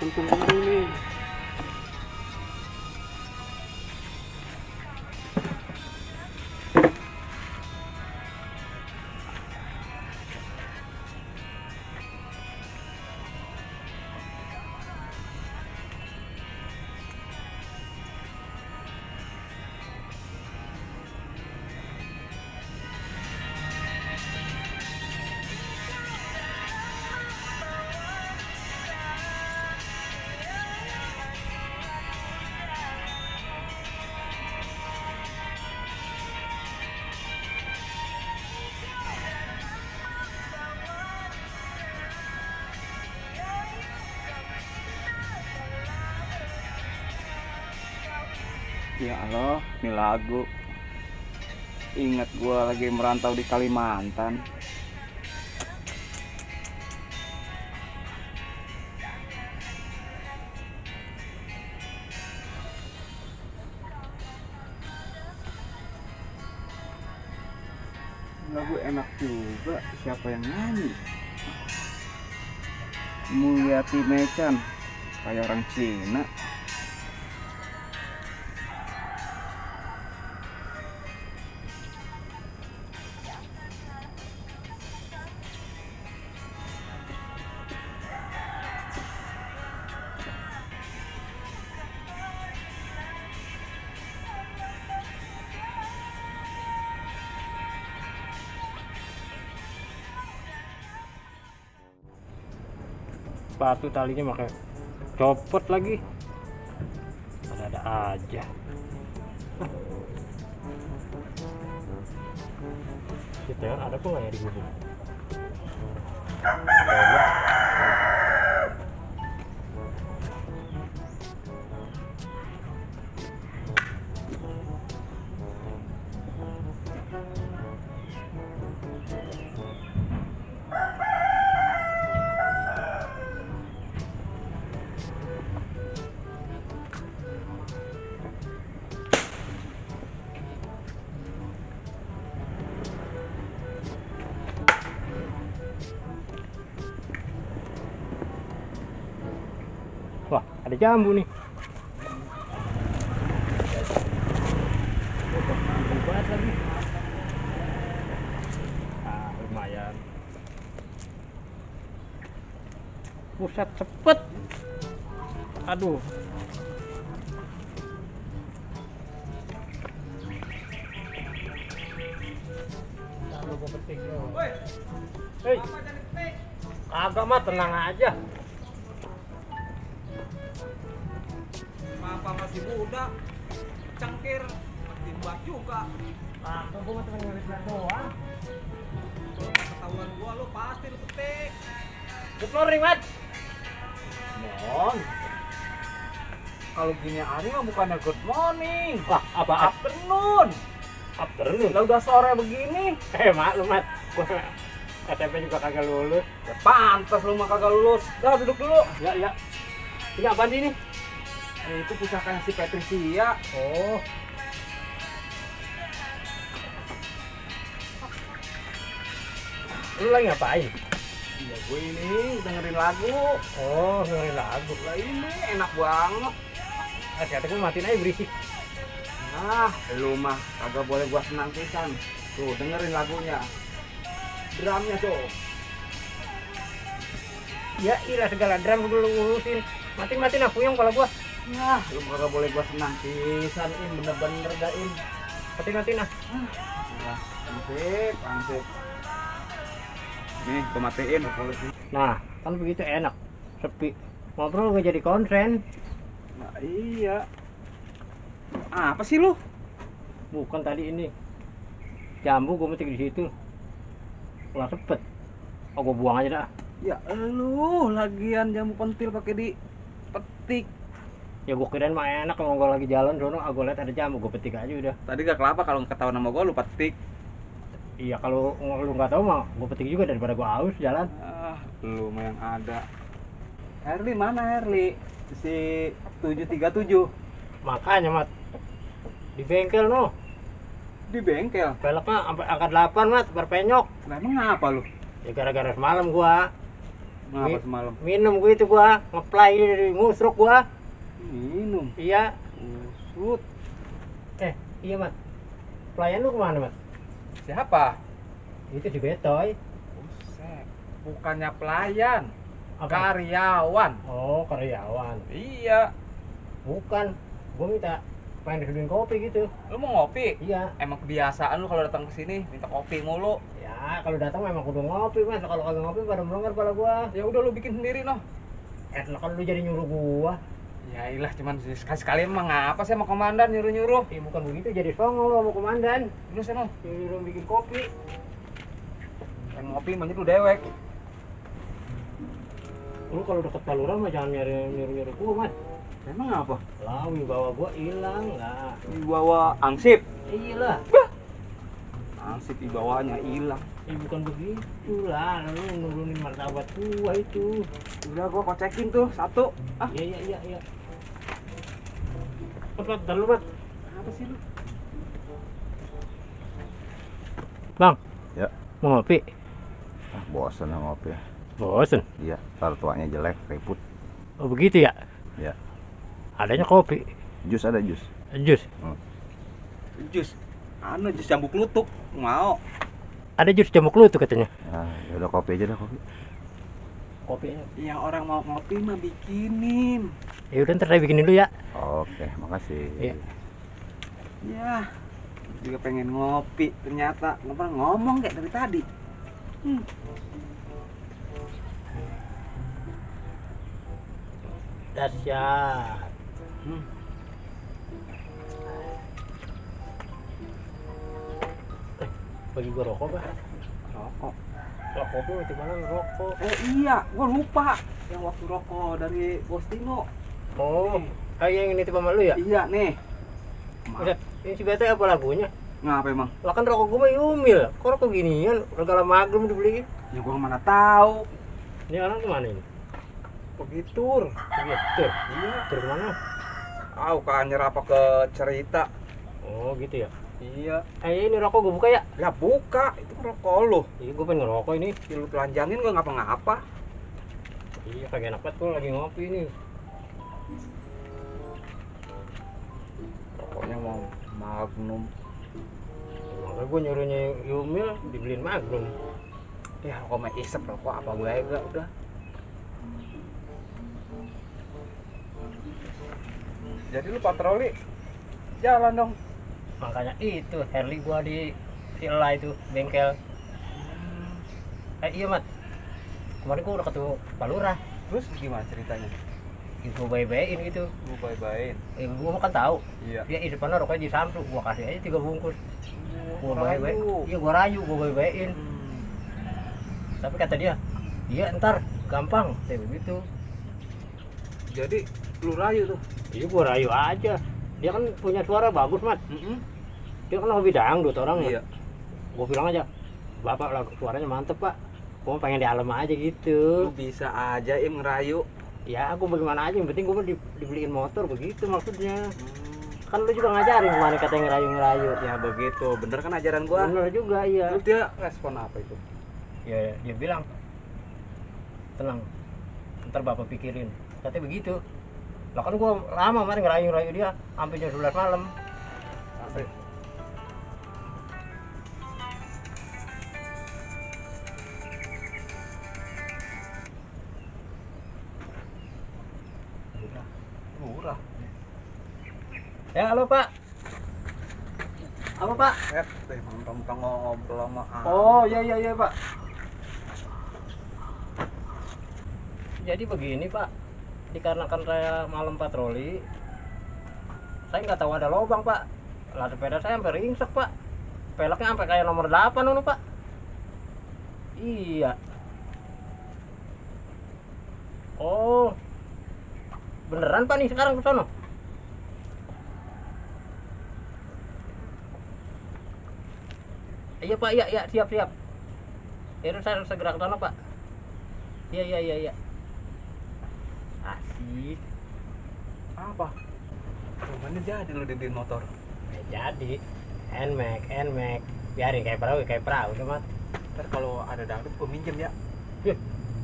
untung dulu nih. Ya Allah, ini lagu ingat gua lagi merantau di Kalimantan. Lagu enak juga, siapa yang nyanyi? Mulyati Mecan, kayak orang Cina. Sepatu talinya pakai copot lagi. Ada aja. Kita ada kok nggak ya di gubuk? Wah, ada jambu nih. Buat lagi. Ah, lumayan. Buset, cepet. Aduh. Lalu gua petik. Woi. Hei. Agak mah tenang aja. Apa masih muda, cangkir, timbak juga. Ah, gua mah cuma ngelis doang. Kalau ketahuan gua lu pasti lu petik. Good morning, Mat. Mon. Kalau gini hari mah bukannya good morning. Wah, apa? Afternoon. Afternoon. Lah udah sore begini. Maklum, Mat. Gua SMP juga kagak lulus. Ya pantas lu mah kagak lulus. Dah duduk dulu. Ya, ya. Ini apaan ini? Itu pusakanya si Patricia. Oh. Lu lagi ngapain? Iya gue ini dengerin lagu. Oh, dengerin lagu. Lah ini enak banget. Kata gue matiin aja berisik. Nah, lu mah kagak boleh gua senang pisan. Tuh dengerin lagunya. Drumnya tuh. Ya ilah segala drum gue lu urusin. Matiin aku yang kepala gua. Nah, lu kagak boleh gua senang pisan, bener-bener dah in. Matiin ah. Nah, ansip. Nih, gua matiin. Nah, kan begitu enak. Sepi. Ngobrol gak jadi konsen. Nah, iya. Apa sih lu? Bukan tadi ini. Jambu gue metik di situ. Ulah sepet. Oh, gue buang aja dah. Ya lu lagian jamu pentil pakai di petik. Ya gue kirain mah enak kalau gue lagi jalan sono, gue lihat ada jambu, gue petik aja udah. Tadi gak kelapa kalau ketahuan sama gua lu petik. Iya, kalau lu nggak tahu mah gue petik juga daripada gue haus jalan. Ah, lu mah yang ada. Herli mana Herli? Si 737. Makanya, Mat. Di bengkel no. Di bengkel. Velgnya sampai angka 8, Mat, berpenyok. Lah emang ngapa lu? Ya gara-gara semalam gua Ngapa semalam? Minum gue itu gua, ngeplay dari ngusruk gua. Minum. Iya. Usut. Iya, Mat. Pelayan lu kemana, Mat? Siapa? Itu si Betoy. Buset. Bukannya pelayan, Apa? karyawan. Oh, karyawan. Iya. Bukan. Gua minta pengen disuduhin kopi gitu. Lu mau ngopi? Iya. Emang kebiasaan lu kalau datang ke sini minta kopi mulu. Ya, kalau datang memang kudu ngopi, Mat. Kalau kagak ngopi pada melengkar kepala gua. Ya udah lu bikin sendiri noh. Lah kan lu jadi nyuruh gua. Ya ilah cuman sekali-sekali emang ngapa sih sama komandan nyuruh-nyuruh. Bukan begitu, jadi songong lu sama komandan. Lu sana Nyuruh bikin kopi. yang ngopi banyak lu dewek. Lu kalau deket Palura mah jangan nyuruh-nyuruh gua, Mat. Emang apa? Lah, wibawa gua hilang lah. Dibawa angsip. Iyalah. Angsip dibawanya hilang. Bukan begitu lah, lu nurunin martabat gua itu. Udah gua kocekin tuh satu. Ah, Iya. Mat, dulu, Mat. apa sih lu? Bang. Ya. Mau ngopi? Bosan ngopi. Bosen. Iya, ntar tuanya jelek, ribut. Oh begitu ya? Ya. Adanya kopi. Jus ada jus. Jus. Jus. Jus jambu klutuk. Mau. Ada jus jamuk lu tuh katanya. Nah, ya udah kopi aja dah kopi. Kopinya. Yang orang mau ngopi mah bikinin. Ya udah ntar saya bikin dulu ya. Oke, makasih. Iya. Ya. Juga pengen ngopi, ternyata ngomong kayak dari tadi. Dahsyat. Bagi gua rokok, Bah. Rokok. Lah kopi di mana ngerokok? Iya, gua lupa. Yang waktu rokok dari Bostino. Oh, yang ini tipe sama lu ya? Iya nih. Buset, ini si Bete apa lagunya? Ngapa emang? Lah kan rokok gua mah Yumil. Kok rokok ginian? Regala magnum dibeliin. Ya gua mana tahu. Ini orang kemana ini? Begitu. Begitu. Iya. Terus kemana? Kan nyerapa ke cerita. Oh gitu ya. Iya. Ini rokok gua buka ya? Lah buka, itu rokok lu. Iya, gua pengen ngerokok ini. Ya, lu telanjangin gua ngapa-ngapa. Iya, kagak enak banget gua lagi ngopi ini. Rokoknya mau Magnum. Makanya gua nyuruhnya Yumil dibeliin Magnum. Ya rokok mah isep, rokok apa gue enggak udah. Jadi lu patroli jalan dong. Makanya itu Harley gua di Sila itu bengkel. Iya, Mat. Kemarin gua udah ketemu Pak Lurah. Terus gimana ceritanya? Gua bayi-bayin gitu. Lu bye-byein. Gua mah kan tahu. Iya. Dia di depannya rokoknya di Samsu, gua kasih aja 3 bungkus. Gua bayi-bayin. Rayu. Iya, gua rayu, gua bayi-bayin. Tapi kata dia, "Iya, ntar gampang." Kayak begitu. Jadi lu rayu tuh. Iya, gua rayu aja. Dia kan punya suara bagus, Mat. Dia kan hobi dangdut orangnya. Iya. Gua bilang aja, "Bapak suaranya mantep, Pak. Gua pengen di alam aja Lu gitu." bisa aja ngerayu. Ya, aku bagaimana aja, yang penting gua mah dibeliin motor begitu maksudnya. Kan lu juga ngajarin kemana katanya ngerayu-ngerayu. Ya begitu, bener kan ajaran gua? Bener juga, iya. Terus dia respon apa itu? Ya, dia bilang, "Tenang, ntar bapak pikirin." Katanya begitu. Lah kan gua lama kemarin ngerayu-ngerayu dia sampai jam 11 malam. Sampai murah. Ya, halo Pak. Apa Pak? Mentang-mentang ngobrol sama Oh, iya Pak. Jadi begini Pak, dikarenakan saya malam patroli, saya nggak tahu ada lubang Pak. Lah sepeda saya sampai ringsek Pak. Peleknya sampai kayak nomor 8 itu Pak. Iya. Oh, beneran Pak nih sekarang ke sono? Iya Pak, iya siap. Ya udah, saya segera ke sana Pak. Iya. Asik. apa? Rumahnya jadi lu dibeliin motor. Jadi Nmax. Biarin kayak perahu udah Mat. Ntar kalau ada dangdut gua minjem ya.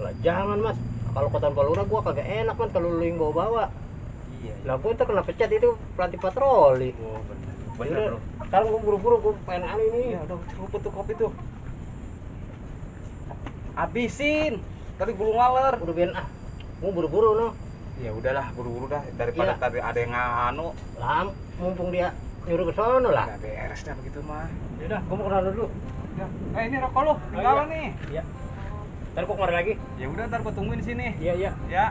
Lah jangan mas, kalau kotaan Palura gua kagak enak man kalau lu yang bawa-bawa. Iya. Lah gua tuh kena pecat itu pelatih patroli. Oh, bener. Yaudah, Bener, Bro. sekarang gua buru-buru gua pengen anu ini. Iya, udah seruput tuh kopi tuh. Habisin. Tadi gulung waler. Udah biarin gua buru-buru no. Ya udahlah, buru-buru dah daripada Iya. tadi ada yang nganu. Lah mumpung dia nyuruh ke sono lah. Nggak beres dah begitu mah. Yaudah, gua mau kenal dulu. Ya. Ini rokok lu, tinggalan nih. Iya. Ntar gua kemarin lagi. Ya udah, ntar gua tungguin di sini. Iya, iya. Ya.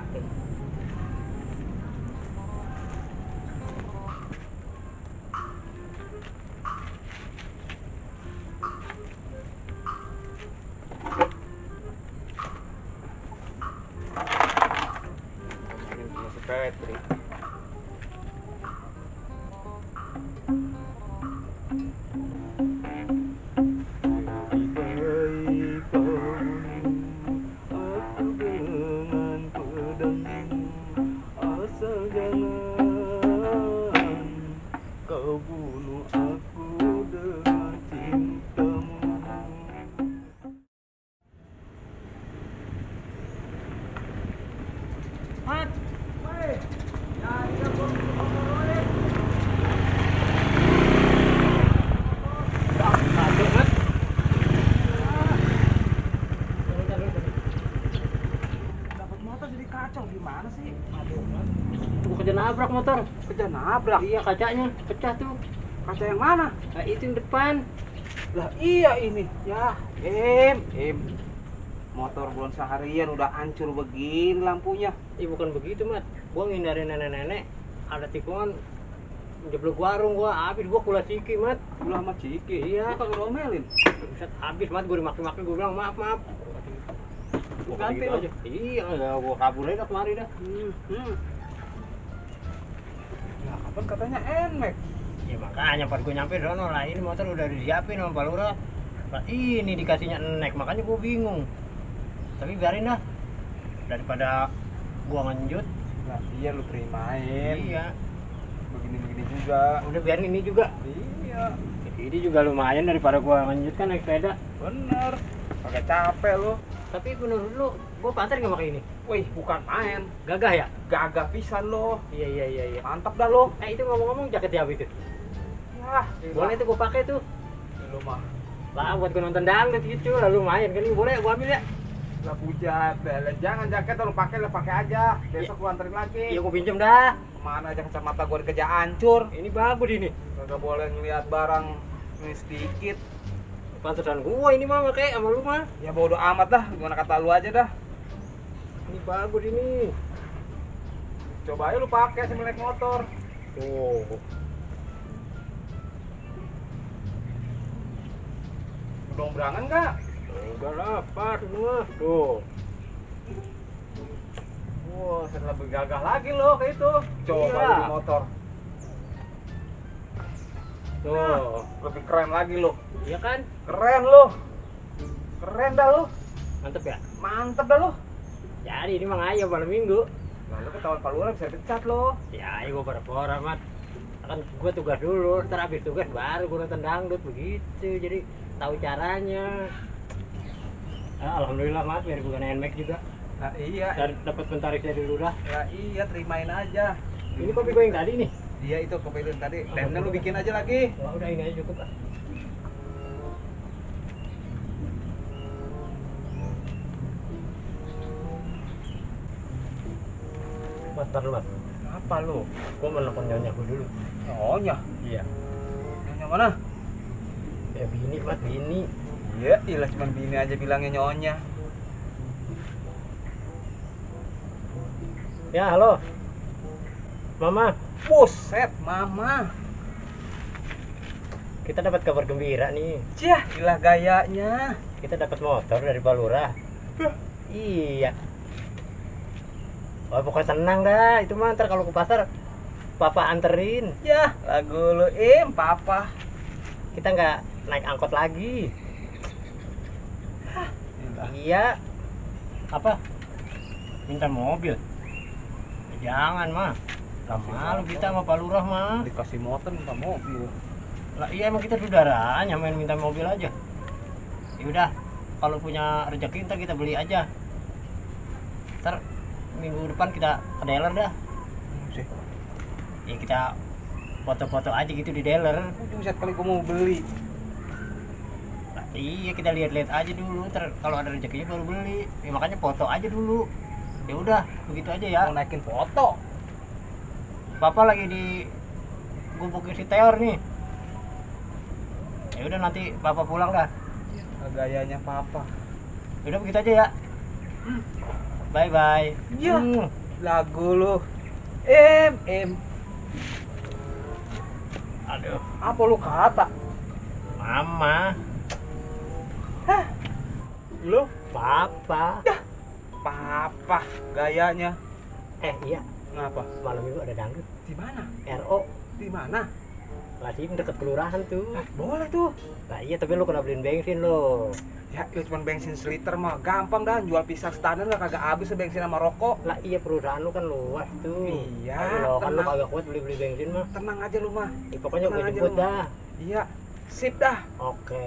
Ngomongin punya si Petri. Satu, Mas. Dapat motor jadi kacau gimana sih? Aduh, Mas. Gua kerja nabrak motor. Kerja nabrak. Iya, kacanya pecah tuh. Kaca yang mana? Nah, itu yang depan. Lah iya ini. Ya, motor belum seharian udah hancur begini lampunya. Bukan begitu, Mat. Gua ngindarin nenek-nenek. Ada tikungan jeblok warung gua, habis gua kula siki, Mat. Ulah sama Ciki. Iya. Lu kagak diomelin. Buset, habis, Mat. Gua dimaki-maki, gua bilang maaf. Gua Ganti gitu lu. aja. Iya, gua kabur aja dah kemari dah. Ya kapan katanya NMAX? Ya makanya pas gua nyampe sono lah, ini motor udah disiapin sama Pak Lurah. Lah ini dikasihnya enek, makanya gua bingung. Tapi biarin dah. Daripada gua ngenjut. Nah, iya lu terimain. Iya. Begini-begini juga. Udah biarin ini juga. Iya, Ini juga lumayan daripada gua ngenjut kan naik sepeda. bener. Kagak capek lu. Tapi menurut lu, gua pantas nggak pakai ini? Wih, bukan main. Gagah ya? Gagah pisan lo. Iya. Mantap dah lo. Itu ngomong-ngomong jaket siapa itu? Wah, Boleh tuh gua pakai tuh. lu mah. Lah buat gua nonton dangdut gitu lah lumayan kan. Boleh gua ambil ya? Lah puja, jangan jaket lu pakai aja. Besok gua anterin lagi. Iya gua pinjem dah. Kemana aja kacamata gua dikejar hancur. Ini bagus ini. Kagak boleh ngeliat barang ini sedikit. Pantesan gua ini mah pakai sama lu mah. Ya bodo amat dah, gimana kata lu aja dah. Ini bagus ini. Coba aja lu pakai sambil naik motor. Tuh. Udah berangan enggak? Enggak lah, pas semua. Tuh. Wah, saya lebih gagah lagi lo kayak itu. Coba Iya. lu di motor. Tuh. Lebih keren lagi lo. Iya kan? Keren lo. Keren dah lo. Mantep ya? Mantep dah lo. Jadi ini mah ngayo malam minggu. Lalu ketahuan Pak Lurah bisa pecat lo. Ya, gua pora-pora mat. Kan gua tugas dulu, ntar habis tugas baru gua nonton dangdut begitu. Jadi tahu caranya. Alhamdulillah mat, biar bukan NMAX juga. Nah iya. Dan dapat pentarik dari lurah. Ya iya, terimain aja. Ini kopi gua yang tadi nih. Iya itu kopi itu tadi. Temnya lu bikin aja lagi. Wah, udah ini aja cukup lah. Mas, tar dulu, Mas. Apa lu? Gua mau nelfon nyonya gua dulu. Nyonya. Iya. Nyonya mana? Ya bini, Mas, bini. Iya, ilah cuman bini aja bilangnya nyonya. Ya, halo. Mama, Buset, mama. kita dapat kabar gembira nih. Ciah, ilah gayanya. Kita dapat motor dari Pak Lurah. Iya. Wah, pokoknya senang dah. Itu mah ntar kalau ke pasar papa anterin. Ya, lagu lu papa. Kita nggak naik angkot lagi. Iya. Apa? Minta mobil? Jangan mah. Gak malu kita sama Pak Lurah mah. Dikasih motor minta mobil. Lah iya emang kita saudaranya main minta mobil aja. Ya udah, kalau punya rezeki ntar kita beli aja. Ntar minggu depan kita ke dealer dah. Sih. Ya kita foto-foto aja gitu di dealer. Buset kali gua mau beli. Nah, iya kita lihat-lihat aja dulu. Ntar kalau ada rezekinya baru beli. Ya, makanya foto aja dulu. Ya udah begitu aja ya. Mau naikin foto. Bapak lagi di gubukin si Teor nih. Ya udah nanti bapak pulang dah. Gayanya papa. Ya udah begitu aja ya. Bye bye. Iya. Lagu lu. Em. Aduh, Apa lu kata? mama, Lu papa. papa gayanya. Iya, Ngapa? malam minggu ada dangdut. Di mana? RO Di mana? masih deket kelurahan tuh. Boleh tuh. Nah iya, tapi lu kena beliin bensin lo. Ya, lu cuma bensin seliter mah gampang dah, jual pisang standar lah kagak habis bensin sama rokok. Lah iya, perusahaan lu kan luas tuh. Iya, Tapi lo kan lu tenang. kagak kuat beli bensin mah. Tenang aja lu mah. Ya, pokoknya gue Tenang aja jemput lu. dah. Iya, sip dah. Oke.